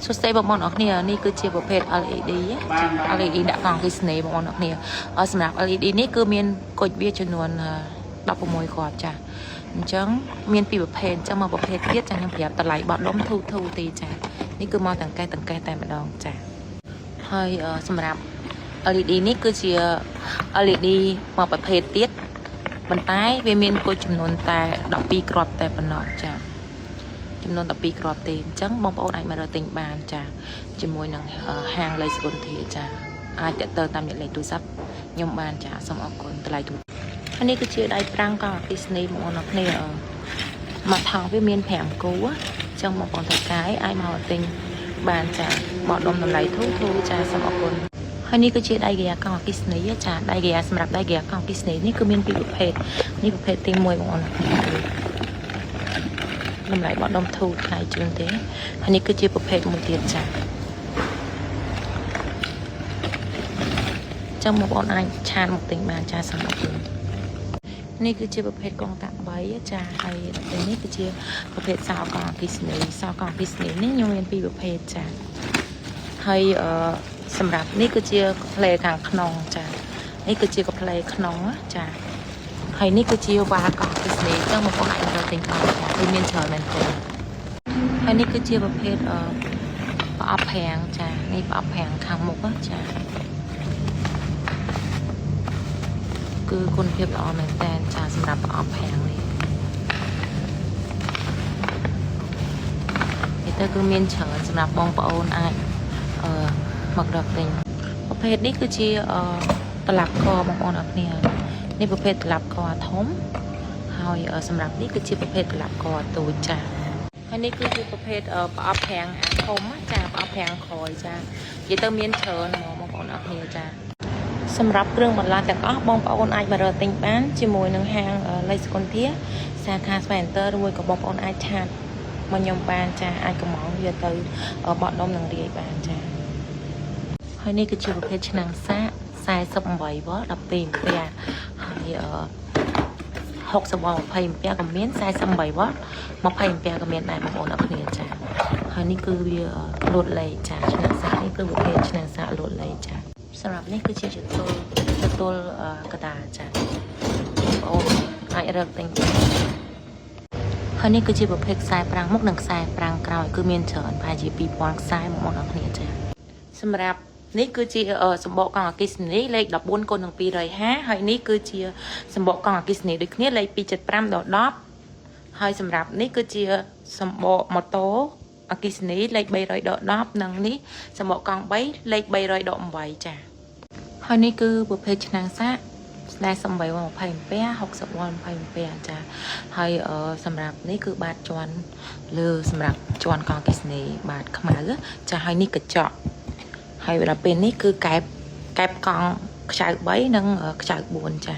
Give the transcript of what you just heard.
សួស្តីបងប្អូនអរគ្នានេះគឺជាប្រភេទ LED LED ដាក់កង់អគ្គិសនីបងប្អូនអរគ្នាសម្រាប់ LED នេះគឺមានគុជវាចំនួន16គ្រាប់ចាអញ្ចឹងមានពីរប្រភេទអញ្ចឹងមកប្រភេទទៀតចាខ្ញុំប្រាប់តម្លៃបោះដុំធូធូទេចានេះគឺមកទាំងកេះទាំងកេះតែម្ដងចាហើយសម្រាប់ LED នេះគឺជា LED មកប្រភេទទៀតប៉ុន្តែវាមានគុជចំនួនតែ12គ្រាប់តែប៉ុណ្ណោះចាចំនួន12គ្រាប់ទេអញ្ចឹងបងប្អូនអាចមករកទិញបានចាជាមួយនឹងហាងលីសគុន្ធាចាអាចតាក់ទងតាមលេខទូរស័ព្ទខ្ញុំបានចាសូមអរគុណតម្លៃទូនេះគឺជាដៃប្រាំងកង់អគ្គិសនីបងប្អូនអរគ្នាមួយថង់វាមាន5គូអញ្ចឹងបងប្អូនត្រូវការអាចមកទិញបានចាបោះដុំតម្លៃធូរធូរចាសូមអរគុណហើយនេះគឺជាដៃហ្គាកង់អគ្គិសនីចាដៃហ្គាសម្រាប់ដៃហ្គាកង់អគ្គិសនីនេះគឺមានពីរប្រភេទនេះប្រភេទទី1បងប្អូនអរគ្នាតម្លៃបោះដុំធូរថ្លៃជាងទេហើយនេះគឺជាប្រភេទមួយទៀតចាចឹងបងប្អូនអាច chat មកទិញបានចាសូមអរគុណនេះគឺជាប្រភេទកងតាក់3ចាហើយដល់នេះគឺជាប្រភេទសោកង់អគ្គិសនីសោកង់អគ្គិសនីនេះខ្ញុំមានពីរប្រភេទចាហើយអឺសម្រាប់នេះគឺជាកាផ្លេខាងក្នុងចានេះគឺជាកាផ្លេក្នុងចាហើយនេះគឺជាវ៉ាកង់អគ្គិសនីចឹងបងប្អូនអាចមកទិញបានចាគឺមានច្រើនមែនទែនហើយនេះគឺជាប្រភេទអឺប្រអប់ប្រាំងចានេះប្រអប់ប្រាំងខាងមុខចាគឺគុណភាពល្អមែនតើចាសម្រាប់ប្រអប់ប្រាំងនេះនេះទៅគឺមានច្រើនសម្រាប់បងប្អូនអាចអឺមករកទិញប្រភេទនេះគឺជាអឺតឡាប់កបងប្អូនអរគ្នានេះប្រភេទតឡាប់កធំហើយសម្រាប់នេះគឺជាប្រភេទតឡាប់កតូចចាហើយនេះគឺជាប្រភេទប្រអប់ប្រាំងអាធំចាប្រអប់ប្រាំងក្រោយចានិយាយទៅមានច្រើនហ្មងបងប្អូនអរគ្នាចាសម្រាប់គ្រឿងបន្លាស់ទាំងអស់បងប្អូនអាចមករកទិញបានជាមួយនឹងហាងលីសគុន្ធាសាខាស្វែងអន្តរឬមួយក៏បងប្អូនអាច chat មកខ្ញុំបានចាអាចកំងយកទៅបោះដុំនឹងរាយបានចាហើយនេះគឺជាប្រភេទឆ្នាំងសាក48វ៉ុល12អាំពែហើយអឺ60វ៉ុល20អាំពែក៏មាន48វ៉ុល20អាំពែក៏មានដែរបងប្អូនអរគ្នាចាហើយនេះគឺវាលោតលេខចាឆ្នាំងសាកនេះគឺប្រភេទឆ្នាំងសាកលោតលេខចាសម្រាប់នេះគឺជាចតុលចតុលកដាចាបងប្អូនអាចរកទិញហើយនេះគឺជាប្រភេទខ្សែប្រាំងមុខនិងខ្សែប្រាំងក្រោយគឺមានច្រើនប្រហែលជា2000ខ្សែបងប្អូនអរគ្នាចាសម្រាប់នេះគឺជាសម្បកកង់អគ្គិសនីលេខ14គុណនឹង250ហើយនេះគឺជាសម្បកកង់អគ្គិសនីដូចគ្នាលេខ275ដល់10ហើយសម្រាប់នេះគឺជាសម្បកម៉ូតូអគ្គិសនីលេខ300ដល់10និងនេះសម្បកកង់3លេខ300ដល់8ចាហើយនេះគឺប្រភេទឆ្នាំងសាក48វ៉ុល20អាំពែ60វ៉ុល20អាំពែចាហើយសម្រាប់នេះគឺបាតជាន់លើសម្រាប់ជាន់កង់អគ្គិសនីបាតខ្មៅចាហើយនេះកញ្ចក់ហើយដល់ពេលនេះគឺកែបកែបកង់ខ្ចៅ3និងខ្ចៅ4ចា